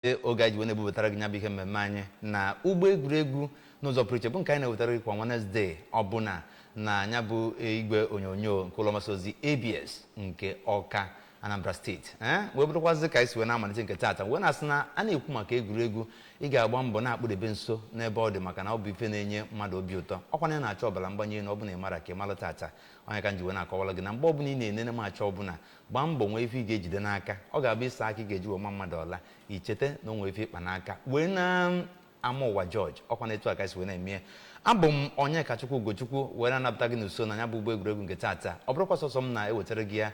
Oge anyị ji wee na-ebubatara gị ya bụ ihe mmemme anyị na ụgbọ egwuregwu n'ụzọ pụrụ iche, bụ nke anyị na-ewetara gị kwa Wednesday ọbụla na ya bụ igwe onyonyo nke ụlọ mgbasa ozi ABS nke Ọka, Anambra Steeti. Ee, wee bụrụkwazị ka anyị si wee na-amalite nke taata, wee na-asị na a na-ekwu maka egwuregwu, ị ga-agba mbọ na-akpụdebe nso n'ebe ọ dị, maka na ọ bụ ife na-enye mmadụ obi ụtọ. Ọkwa na ị na-achọ ọbara mgbanye elu, ọ bụ na ị mara ka ị mara tata onye ka m ji wee na-akọwara gị na mgbe ọbụla ị na-enene match ọbụla, gbaa mbọ nwee ife ị ga-ejide n'aka. Ọ ga-abụ ịsa aka ị ga-eji wee ma mmadụ ọla, icheta na o nwee ife ịkpa n'aka wee na-ama ụwa jọji. Ọkwa na etu a ka esi wee na-eme ya. Abụ m onye Kachukwu Ugochukwu, wee na-anabata gị n'uso na ya bụ ụgbọ egwuregwu nke taata. Ọ bụrụkwa sọsọ m na-ewetara gị ya,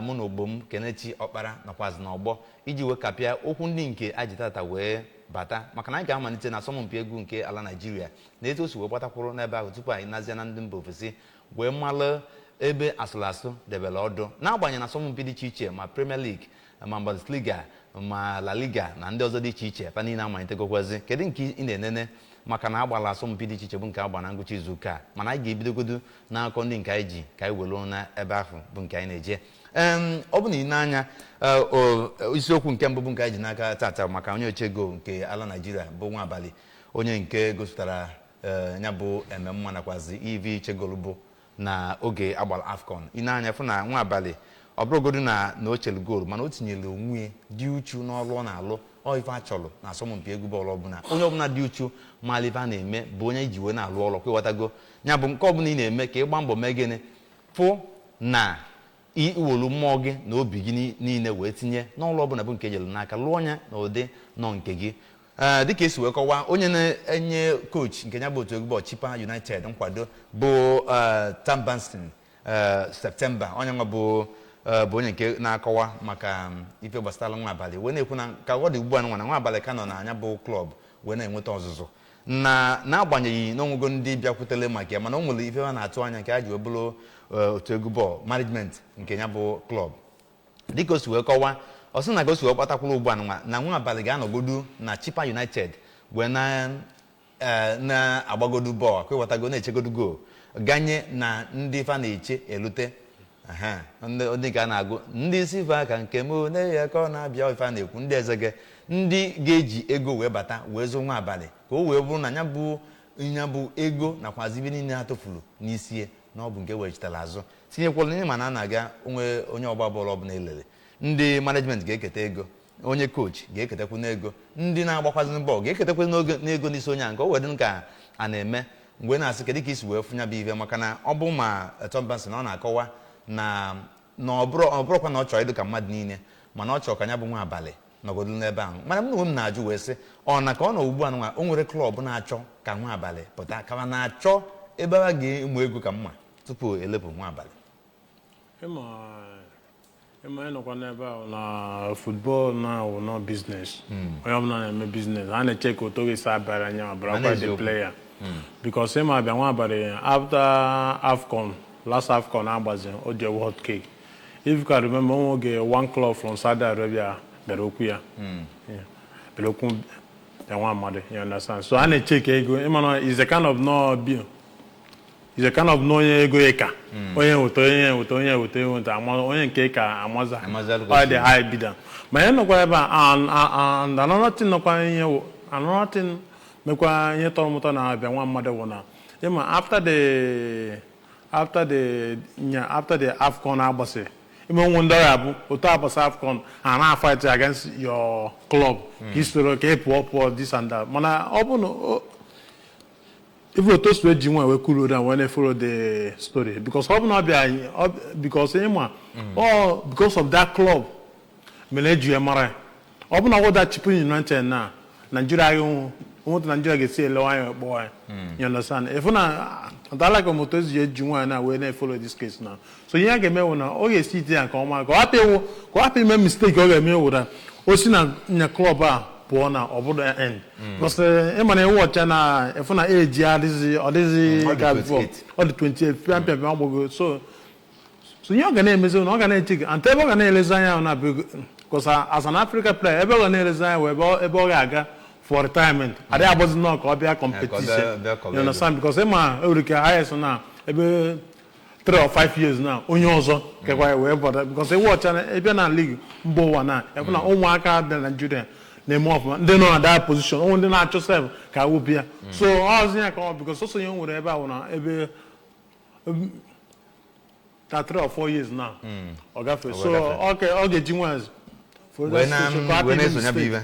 mụ na ogbo m Kenechi Ọkpara nọkwazị n'ọgbọ iji wee kapịa okwu ndị nke anyị ji tata wee bata, maka na anyị ga-amalite na asọmpi egwu nke ala Naijiria na etu o si wee gbatakwuru n'ebe ahụ tupu anyị nazie na ndị mba ofesi wee malụ ebe asụrụ asụ debere ọdụ. N'agbanyeghị na asọmpi dị iche iche, ma Premier League, ma Bundesliga, ma La Liga na ndị ọzọ dị iche iche, fa niile amalitegokwazi. Kedu nke ị na-enene? Maka na agbala asọmpi dị iche iche bụ nke agba na ngwụcha izu ụka a, mana anyị ga-ebidogodo n'akụkọ ndị nke anyị ji ka anyị were na ebe ahụ bụ nke anyị na-eje. Ọ bụ na ị na-anya isiokwu nke mbụ bụ nke anyị ji n'aka tata maka onye ochego nke ala Naijiria bụ Nwabalị, onye nke gosipụtara ya bụ ememma nakwazi ivi ichegolu bụ na oge agbara AFCON. Ị na-anya fụ na Nwabalị, ọ bụrụgodu na o chere goolu, mana o tinyere onwe ya dị uchu n'ọrụ ọ na-alụ. Ọ ife a chọrọ na asọmpi egwu bọọlụ ọbụla, onye ọbụla dị uchu maala ife a na-eme bụ onye iji wee na-alụ ọrụ. Kwewatago ya bụ nke ọbụla ị na-eme, ka ị gbaa mbọ mee gịnị, fụ na iwolu mmụọ gị na obi gị niile wee tinye n'ọrụ ọbụla bụ nke ejere n'aka lụọ ya na ụdị nọ nke gị. Ee, dịka esi wee kọwaa, onye na-enye coach nke ya bụ otu egwu bọọlụ Chippa United nkwado bụ Tambansin September, onye nwa bụ onye nke na-akọwa maka ife gbasara nwa abalị, wee na-ekwu na ka ọ dị ugbu a, nwa na nwa abalị ka nọ n'anya bụ club wee na-enweta ọzụzụ, na n'agbanyeghị na onwego ndị bịakwutere maka ya, mana o nwere ife ha na-atụ anya nke ha ji wee bụrụ otu egwu bọọlụ management nke ya bụ club. Dịka o si wee kọwaa, ọ sị na ka o si wee kpatakwuru ugbu a, na nwa abalị ga-anọgodu na Chippa United wee na na-agbagodu bọọlụ, kwewatago, na-echegodu goal ganye na ndị fa na-eche elute. Aha, ndị nke a na-agụ ndị isi fa ka nke m na ya ka ọ na-abịa, ife a na-ekwu ndị eze gị, ndị ga-eji ego wee bata wee zụ nwa abalị, ka o wee bụrụ na ya bụ ego nakwazi ibe niile ha tụfuru n'isi na ọ bụ nke wechitara azụ, tinyekwala ihe. Mana a na-aga onwe onye ọgba bọọlụ ọbụla elere, ndị management ga-eketa ego, onye coach ga-eketakwu n'ego, ndị na-agbakwazi bọọlụ ga-eketakwu n'ego n'isi onye a, nke o wee dị ka a na-eme. Mgbe na-asị kedu ka isi wee fụnya bụ ife, maka na ọ bụ ma Tom Benson, ọ na-akọwa na ọ bụrụkwa na ọ chọrọ ịdị ka mmadụ niile, mana ọ chọrọ ka ya bụ nwa abalị nọgodu n'ebe ahụ. Mana m na onwe m na-ajụ wee sị, ọ na ka ọ nọ ugbu a nwa, o nwere club na-achọ ka nwa abalị pụta, ka na-achọ ebe a ga-emu ego ka mma tupu elepụ nwa abalị? Ịma ịnọkwa n'ebe ahụ na football na wụ nọ business. Onye ọbụla na-eme business, a na-eche ka oto gị abịara anya barakwa the eziokwu. player, because ịma abịa nwa abalị after AFCON, last AFCON agbazi, o ji hot cake. If you can remember, onwe oge one club from Saudi Arabia bịara okwu ya. Yeah. Bịara okwu bịa nwa mmadụ, you understand? So a na-eche ka ego, ịma na is a kind of no bill, is a kind of na onye ego ịka, onye weta, onye weta, onye weta, onye weta, ama onye nke ka amaza. Amaza. Ọ dị high bidder. Ma ihe nọkwa ebe a, and another thing nọkwa ihe wụ, another thing mekwa ihe tọrọ m ụtọ na abịa nwa mmadụ bụ na ịma after the nya after the AFCON agbasị, ime onwe ndị ọrịa bụ otu agbasa AFCON, a na-fight against your club ka ị soro ka ị pụọ pụọ, this and that. Mana ọ bụ na even otu o si wee ji nwa wee cool down wee na-follow the story, because ọ bụ na ọ bịa because ịma ọ because of that club mere eji ya mara ya. Ọ bụ na ọ that Chippa United na Nigeria agha nwụtụ, Nigeria ga-esi elewe anya kpọọ ya, you understand? Ịfụ na like otu esi eji nwaanyị na wee na-follow this case na, so ihe a ga-eme bụ na ọ ga-esi ite ya nke ọma, ka ọ hapụ ịwụ, ka ọ hapụ ime mistake ọ ga-eme wụ na o si na nya club a pụọ na ọ bụrụ end, because ịma na ewu ọcha na ịfụ na age adịghịzi, ọ dịghịzi Ọ dị ka before. 28. Ọ dị 28, pịam pịam pịam ọgbọgo. So ihe ọ ga na-emezi na ọ ga na-eche gị and ebe ọ ga na-elezi anya ahụ na because as an Africa player, ebe ọ ga na-elezi anya wụ ebe ọ ga-aga for retirement, adịghị agbazi nnọọ ka ọ bịa competition. Bịa kọrọ. You understand? Because ịma ewere ike highest na ebe 3 or 5 years na onye ọzọ kekwa ya wee bọda, because ịwụ ọcha na ebe na league mba ụwa na ebe na ụmụaka dị na Nigeria. Na-eme ọfụma, ndị nọ na that position, onwe ndị na-achọ sef ka awụpụ ya. So ọzi ya ka ọ because sọsọ ihe o nwere ebe a wụ na ebe ta 3 or 4 years now ọ gafee. So ọ ga-eji nwayọọ wee na wee na-eso ya bụ ibe.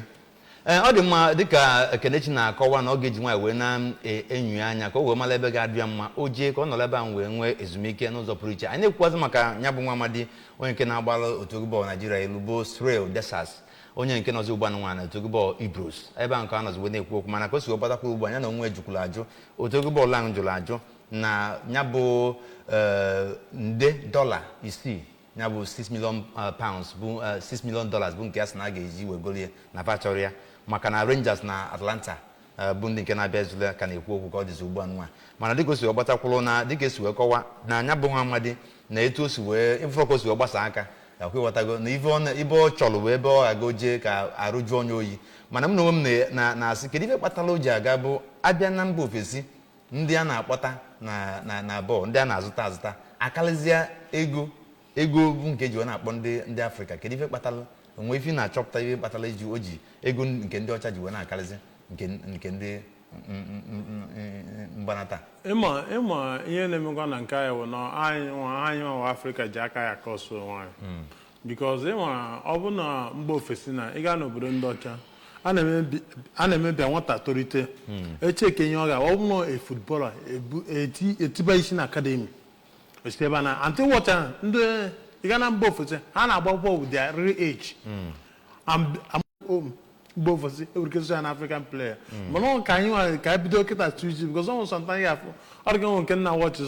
Ee, ọ dị mma. Dịka Kenechi na-akọwa na ọ ga-eji nwaanyị wee na-enyo anya ka o wee mara ebe ga-adị ya mma, o jee ka ọ nọrọ ebe ahụ wee nwee ezumike n'ụzọ pụrụ iche. Anyị na-ekwukwazị maka ya bụ nwa amadi, onye nke na-agbara otu egwu bọọlụ Naijiria elu, bụ Cyriel Dessers, onye nke nọzi ugbu a nwa na otu egwu bọọlụ Ibrox ebe ahụ ka a nọzi wee na-ekwu okwu. Mana ka o si wee gbatakwuru ugbu a, ya na onwe jukwuru ajụ, otu egwu bọọlụ ahụ jụrụ ajụ na ya bụ nde dọla 6, ya bụ 6 million pounds, bụ 6 million dollars, bụ nke ya sị na a ga-eji wegolie na fa chọrọ ya, maka na Rangers na Atalanta bụ ndị nke na-abịa ezule ka na-ekwu okwu ka ọ dịzi ugbu a nwa. Mana dịka o si wee gbatakwụrụ na dịka esi wee kọwa na anya bụ nwa amadi na etu o si wee ịfụrụ ka o si wee gbasa aka akwa, ịghọtago na ife ibe ọ chọrọ bụ ebe ọ ga-aga jee ka arụ jụọ onye oyi. Mana m na onwe m na-asị, kedu ife kpatara o ji aga bụ abịa na mba ofesi, ndị a na-akpọta na bọọlụ, ndị a na-azụta azụta akarịzịa ego bụ nke eji wee na-akpọ ndị Afrịka? Kedu ife kpatara onwe ife ị na-achọpụta, ife kpatara iji o ji ego nke ndị ọcha ji wee na-akarịzị nke ndị mgbanata? Ịma ihe na-emekwa na nke anyị bụ na anyị nwa Afrịka ji aka ya kọsụ onwe anyị, because ịma ọ bụ na mba ofesi, na ịga n'obodo ndị ọcha, a na-emebia nwata tolite, echeke ihe ọ ga ọ bụ na a footballer etiba isi na academy osite ebe a na antị wọcha. Ndị ịga na mba ofesi, ha na-agba bọọlụ with their real age. Mba ofesi enwere ike ya na African player, mana ọ ka anyị nwa ka anyị bido kịta tuji, because ọ nwere sometimes ya afụ ọ dị ka nwe nke nna watch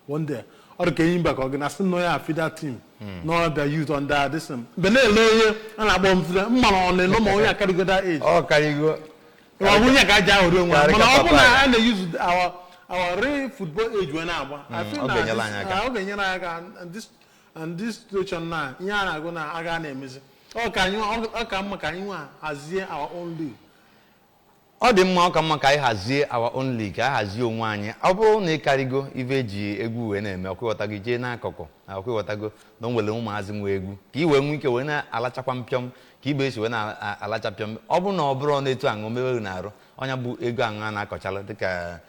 one day, ọ dị ka enyi mba ka ọ gị na sị na onye a feeder team na ọ bịa youth under this thing. Mgbe na-ele onye a na-akpọ m feeder mma na ọ na-elo ma onye akarịgo that age. Ọ karịgo. Ọ bụ onye ka aja ahụrụ onwe Karị mana ka ọ bụ na papa. A na-use our real football age wee na-agba. I feel Ọ na ga-enyere anyị aka. Ọ ga-enyere anyị aka. And this situation na ihe a na-agụ na aga na-emezi, ọ ka anyị ọ ka mma ka anyị nwa hazie our own league. Ọ dị mma, ọ ka mma ka anyị hazie our own league, ka anyị hazie onwe anyị. Ọ bụrụ na ị karịgo ife eji egwu wee na-eme, ọkwa ịghọtago, jee n'akụkụ, ọkwa ịghọtago na o nwere ụmụazị nwe egwu ka ị wee nwee ike wee na-alachakwa mpịọm ka ibe esi wee na-alacha pịọm. Ọ bụrụ na ọ bụrụ na etu aṅụ mewe na-arụ ọnya bụ ego aṅụ a na-akọchala, dịka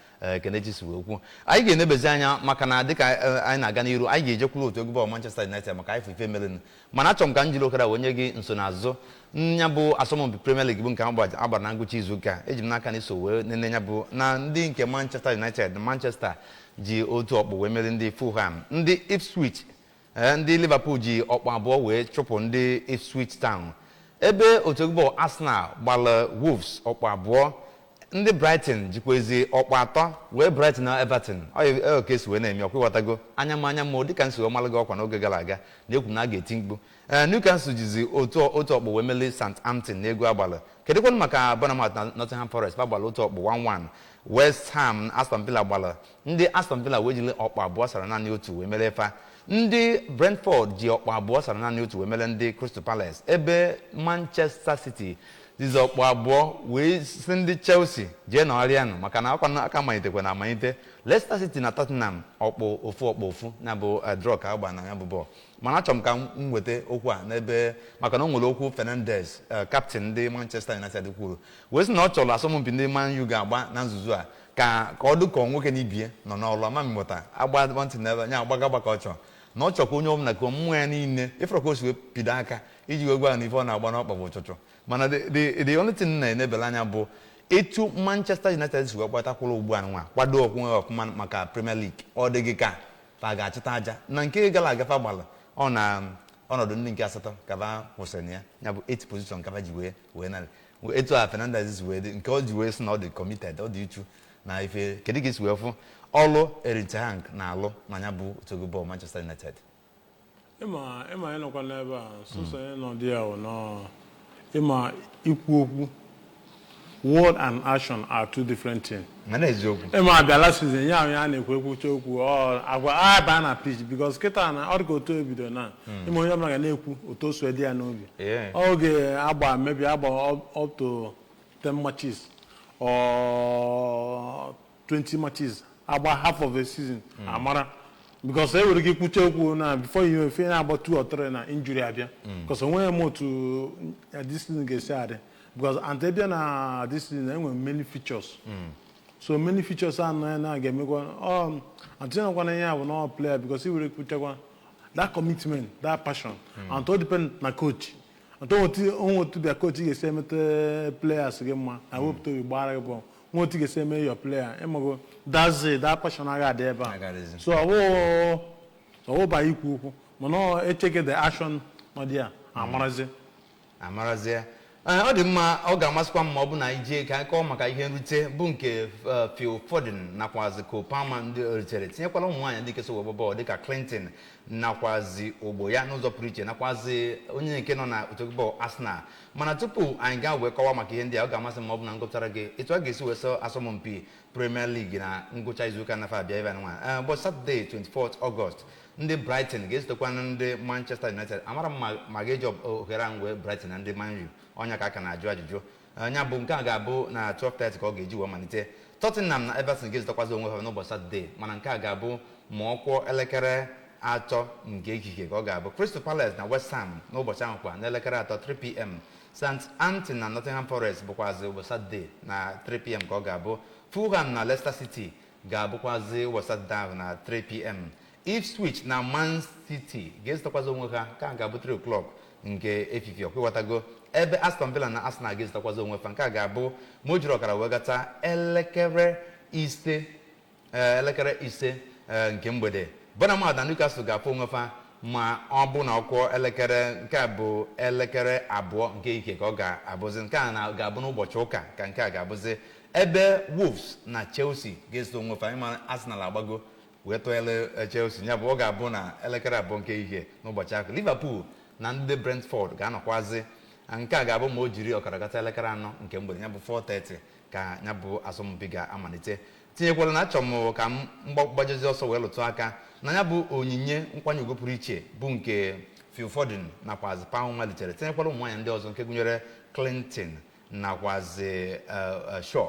Kenechi si wee kwuo, anyị ga-enebezi anya maka na dịka anyị na-aga n'iru, anyị ga-ejekwuru otu egwu bọọlụ Manchester United maka anyị fụ ife merenụ. Mana achọrọ m ka m jiri okara wee nye gị nsonaazụ nya bụ asọmpi Premier League bụ nke agbara na ngwụcha izuụka. Eji m n'aka na iso wee nene ya bụ na ndị nke Manchester United, Manchester ji otu ọkpụ wee meri ndị Fulham. Ndị Ipswich, ndị Liverpool ji ọkpụ abụọ wee chụpụ ndị Ipswich Town, ebe otu egwu bọọlụ Arsenal gbara Wolves ọkpụ abụọ. Ndị Brighton jikwezi ọkpụ atọ wee Brighton na Everton. Ọ ka esi wee na-eme, ọkwa ịghọtago anya m anya m dịka nsi wee malụ gị ọkwa n'oge gara aga na ekwu na a ga-eti mkpu. Ee, Newcastle jizi otu ọkpụ wee melie Southampton na egwu agbalị. Kedụkwanụ maka Bournemouth na Nottingham Forest? Agbala otu ọkpụ 1-1. West Ham, Aston Villa gbala, ndị Aston Villa wee jiri ọkpụ abụọ sara naanị otu wee merie fa. Ndị Brentford ji ọkpụ abụọ sara naanị otu wee merie ndị Crystal Palace, ebe Manchester City jizi ọkpụ abụọ wee si ndị Chelsea jee nọgharịanụ, maka na akwa aka malitekwa na amalite. Leicester City na Tottenham, ọkpụ ofu ọkpụ ofu na bụ draw ka agba na ya bụ bọọlụ. Mana achọrọ m ka m nweta okwu a n'ebe, maka na o nwere okwu Fernandes, captain ndị Manchester United, kwuru wee sị na ọ chọrọ asọmpi ndị Man U ga-agba na nzuzo a ka ọ dị ka nwoke na ibie nọ n'ọlụ ama mmụta agba nwantị n'ebe nya agbaga agba, ka ọ chọrọ na ọ chọkwa onye ọbụla ka mmụọ ya niile ịfọrọ ka o si wee pido aka iji wee gwa ya na ife ọ na-agba n'ọkpa bụ ụchụchụ. Mana the only thing na-enebele anya bụ etu Manchester United si wee gbatakwụrụ ugbu a nwa kwado onwe ha ọfụma maka Premier League. Ọ dịghị ka fa ga-achịta aja na nke gara aga fa gbara ọ na ọnọdụ ndị nke asatọ ka fa kwụsịrị na ya, ya bụ 8 position ka fa ji wee narị etu a. Fernandes si wee dị nke ọ ji wee sị na ọ dị committed, ọ dị uchu na ife. Kedu ka esi wee fụ ọlụ Erik ten Hag na-alụ na ya bụ otu bọọlụ Manchester United? Ịma ịnọkwa n'ebe a sọsọ ịnọ dị ya wụ nọọ ịma ikwu okwu, word and action are two different things. Mana eziokwu. Ịma abịa last season ya ahụ ya na-ekwu ekwucha okwu ọ agwa aba na pitch, because kịta na ọ dị ka otu ebido na ịma onye ọbụla ga na-ekwu otu o si dị ya n'obi. Oge agba maybe agba up to 10 matches or 20 matches, agba half of a season amara, because e nwere ike ikwucha okwu na before you know, ife na-agba 2 or 3 na injury abịa, because onweghị m otu this season ga-esi adị. Because and bịa na this season, enwere many features. So many features a na ga-emekwa antinye ihe a bụ na player, because i were kwuchekwa that commitment, that passion, and all depend na coach, and onwe otu bịa coach ga-esi emete players gị mma na wepụta obi gbara gị bọọlụ, nwe otu ga-esi eme your player ịmago, that's it, that passion agaghị adị ebe a. Agaghịzi. So ọwụ ba ikwu okwu, mana ọ echeke the action nọ dị ya amarazi. Amarazie. Ee, ọ dị mma. Ọ ga-amasịkwa m ma ọ bụ na ije ka anyị kọọ maka ihe nrite bụ nke Phil Foden nakwazi Cole Palmer ndị ritere, tinyekwala ụmụ nwaanyị ndị nke so wee gba bọọlụ dịka Clinton nakwazi ogbo ya n'ụzọ pụrụ iche, nakwazi onye nke nọ na otu bọọlụ Arsenal. Mana tupu anyị gaa wee kọwaa maka ihe ndị a, ọ ga-amasị m ma ọ bụ na ngụpụtara gị etu a ga-esi wee sọ asọmpi Premier League na ngwụcha izuụka nafa abịa ebe nwa ụbọchị Satọde 24 Ọgọst. Ndị Brighton ga-ezutekwa ndị Manchester United. Amara m ma ga-eji ohere ahụ wee Brighton na ndị Man U ọnya ka aka na-ajụ ajụjụ nya bụ nke a ga-abụ na 12:30 ka ọ ga-eji wee malite. Tottenham na Everton ga-ezutekwazi onwe ha n'ụbọchị Satọde, mana nke a ga-abụ ma ọ kwụọ elekere 3 nke ehihie ka ọ ga-abụ. Crystal Palace na West Ham n'ụbọchị ahụ kwa n'elekere 3, 3 p.m. Southampton na Nottingham Forest bụkwazi ụbọchị Satọde na 3 p.m. ka ọ ga-abụ. Fulham na Leicester City ga-abụkwazi ụbọchị Satọde ahụ na 3 p.m. Ipswich na Man City ga-ezutekwazi onwe ha ka a ga-abụ 3 o'clock nke efifie, ọkwịghọtago, ebe Aston Villa na Arsenal ga-ezutekwazi onwe fa. Nke a ga-abụ ma o jiri ọkara wee gata elekere 5, elekere 5 nke mgbede. Bournemouth na Newcastle ga-afụ onwe fa ma ọ bụ na ọ kụọ elekere, nke a bụ elekere 2 nke ike ka ọ ga-abụzi. Nke a ga-abụ n'ụbọchị ụka ka nke a ga-abụzi, ebe Wolves na Chelsea ga-eso onwe fa. Ịma Arsenal agbago wee tụọle Chelsea, ya bụ ọ ga-abụ na elekere 2 nke ehihie n'ụbọchị ahụ. Liverpool na ndị Brentford ga-anọkwazi. Nke a ga-abụ ma o jiri ọkara gata elekere 4 nke mgbede, ya bụ 4:30 ka ya bụ asọmpi ga-amalite. Tinyekwara na achọrọ m ka m gbajezi ọsọ wee lụtụ aka na ya bụ onyinye nkwanye ugwu pụrụ iche bụ nke Phil Foden nakwazi Palmer malitere, tinyekwara ụmụ nwaanyị ndị ọzọ nke gụnyere Clinton nakwazi Shaw,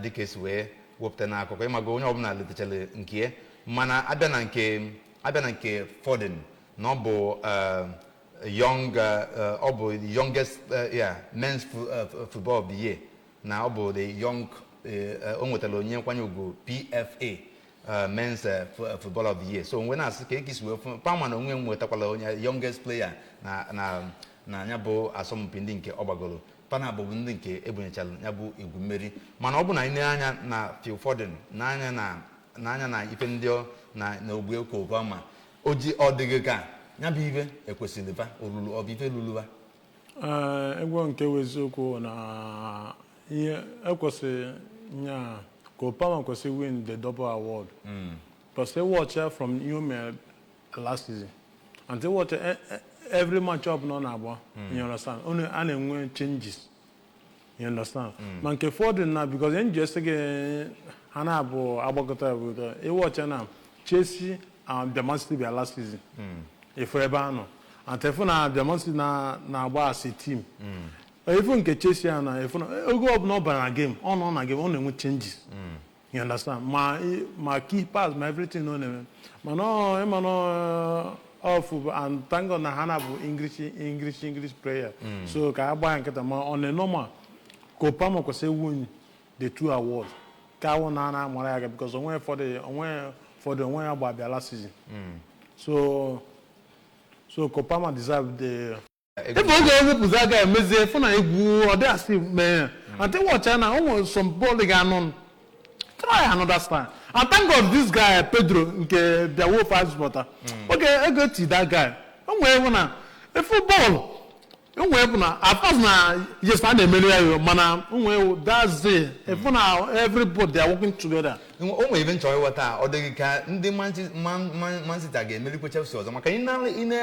dịka esi wee wepụta n'akụkọ. Ịmago onye ọbụla letachara nke ya, mana abịa na nke Foden na ọ bụ young, ọ bụ youngest, yeah, men's football of the year, na ọ bụ the young, o nwetara onyinye nkwanye ugwu PFA men's football of the year. So mgbe na-asị ka ekisi wee fụ Palmer na onwe m nwetakwala onye youngest player na ya bụ asọmpi ndị nke ọ gbagoro pana bụ ndị nke ebunyechara ya bụ igwu mmeri. Mana ọ bụ na anyị anya na Phil Foden n'anya na n'anya na ife ndị ọ na ogbu Cole Palmer o ji, ọ dịghị ka ya bụ ife ekwesịrị fa olulu, ọ bụ ife lulu ha? Ee, egwu nke bụ eziokwu na ihe ekwesịrị nya Cole Palmer kwesịrị win the double award. Because they watch ya from ihe o mere last season and they watch every match up nọ na-agba, you understand, a na-enwe changes, you understand. Ma nke Foden na because enji esi gị ha na-abụ agbakọta obodo ịwọcha na Chelsea and bịa Man City bịa last season, efu ebe a nọ and efu na bịa Man City na-agba as a team. Efu nke Chelsea a na efu na oge ọbụla ọ bara na game, ọ nọ na game, ọ na-enwe changes, you understand, ma key pass, ma everything ọ na-eme. Mana ọ ịma na ọ and thank God na ha na bụ English player, so ka a gbaa ya nkịta. Ma on a normal, Cole Palmer kwesịrị win the two awards ka awụ na na-amara ya aka, because onwe fọdụ onwe ya gba bịa last season. So Cole Palmer deserve the ebe oge ewepụzi aka emezie fụ na egwu ọ dị asị mee ya. And watch ya na o nwere some ball ga-anọ try another style. And thank God this guy Pedro nke bịa Wolf azụpụta oge ego ti that guy o nwere bụ na efu bọọlụ o nwere bụ na at first na yes, a na-emeri ya yo, mana o nwere that's it, efu na everybody they are working together. O nwere ebe nchọrọ ịghọta, ọ dịghị ka ndị Man City a ga-emerikwa Chelsea ọzọ, maka ị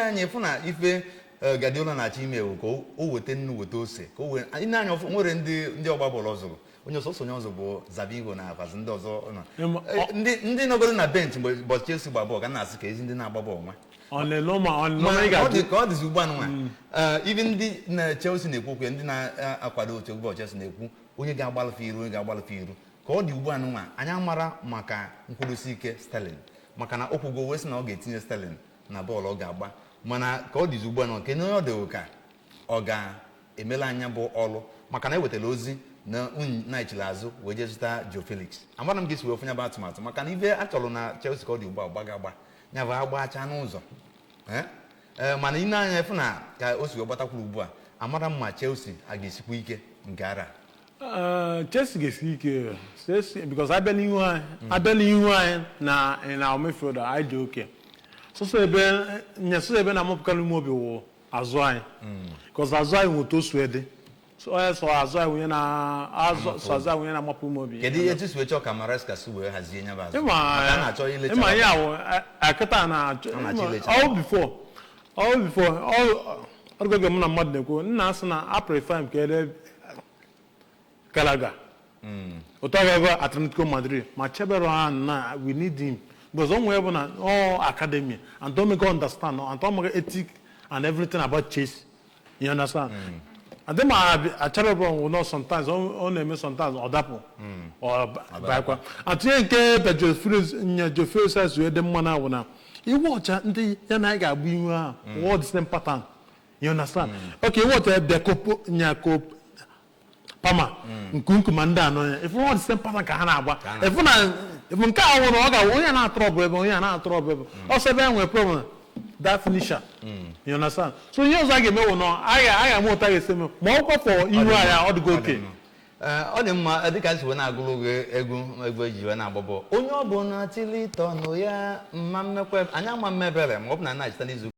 anya ịfụ na ife Guardiola na-achọ ime ewu ka o weta nnu weta ose ka o wee ị anya ọfụ nwere ndị ọgba bọọlụ ọzụrụ onye ọsọsọ onye ọzọ bụ Savinho na afazi ndị ọzọ nọ. Ndị nọgoro na bench mgbe bọchị Chelsea gba bọọlụ ka na-asị ka ezi ndị na-agba bọọlụ nwa. On a normal on a Mana normal ị ọ dị ga-ajụ ka ọ dịzi ugbu a nwa, ibi ndị na Chelsea na-ekwu okwu ya, ndị na-akwado otu egwu bọọlụ Chelsea na-ekwu onye ga-agbalụfe iru, onye ga-agbalụfe iru ka ọ dị ugbu a nwa. Anyị amara maka nkwụdosi ike Sterling, maka na okwugo wee sị na ọ ga-etinye Sterling na bọọlụ ọ ga-agba. Mana ka ọ dịzi ugbu a nwa, nke na ọ dị ka ọ ga-emela anya bụ ọlụ Maka na ewetara ozi na unu na-echila azụ wee jee zụta Joe Felix. Amara m ka isi wee fụnya bụ atụmatụ, maka na ife a chọrọ na Chelsea ka ọ dị ugbu a gbaga agba, ya bụ agbacha n'ụzọ. Ee, mana ị na-anya efu na ka o si wee gbatakwuru ugbu a, amara m ma Chelsea a ga-esikwa ike nke ara. Chelsea ga-esi ike, Chelsea, because abịa n'ihu anyị na midfielder anyị dị oke. Sọsọ ebe nye, sọsọ ebe na-amapụkarị m obi wụ azụ anyị, because azụ anyị nweta osu ede. So onye sọ azụ anyị wụnye na azụ, sọ azụ anyị wụnye na-amapụ m obi. Kedu ihe etu si wee chọọ ka Maresca si wee hazie nya bụ azụ? Ịma. Maka a na-achọ ilecha. Ịma ihe awụ akịta na-achọ. A na-achọ ilecha. All before all oge mụ na mmadụ na-ekwu, nna asị na a prefer m ka ere Gallagher otu ọ ga-ego Atletico Madrid ma chebere ha na we need him, because o nwee bụ na all academy and don't make understand and don't make ethic and everything about Chelsea, you understand? And then ma achebe bụ not sometimes ọ na-eme, sometimes ọ dapụ, ọ bakwa atinye nke Pedro Felix nye Joe Felix wee dị mma na awụ na iwe ọcha ndị ya na anyị ga-agba ihu ahụ all the same pattern, you understand? Okay, iwe ọcha Dekopo nyako Palmer nkunku ma ndị anọ ya, ifu all the same pattern ka ha na-agba. Ka ha na-agba. Ifu na ifu nke a nwụrụ, ọ ga onye na-atọrọ bụ ebe onye a na-atọrọ bụ ebe ọsọ ebe e nwere problem, that finisher, you understand? So ihe ọzọ a ga-eme wụ na a ga-ama ụta ga-esi eme ma ọ kwafọ ihu anyị, ọ dịgo oke. Ee, ọ dị mma. Dịka si wee na-agụrụ gị egwu eji wee na-agba bọọlụ, onye ọ bụ na tilitọnụ ya mma mmekwa anyị ama mmebere ma ọ bụ na na-achịta n'izu.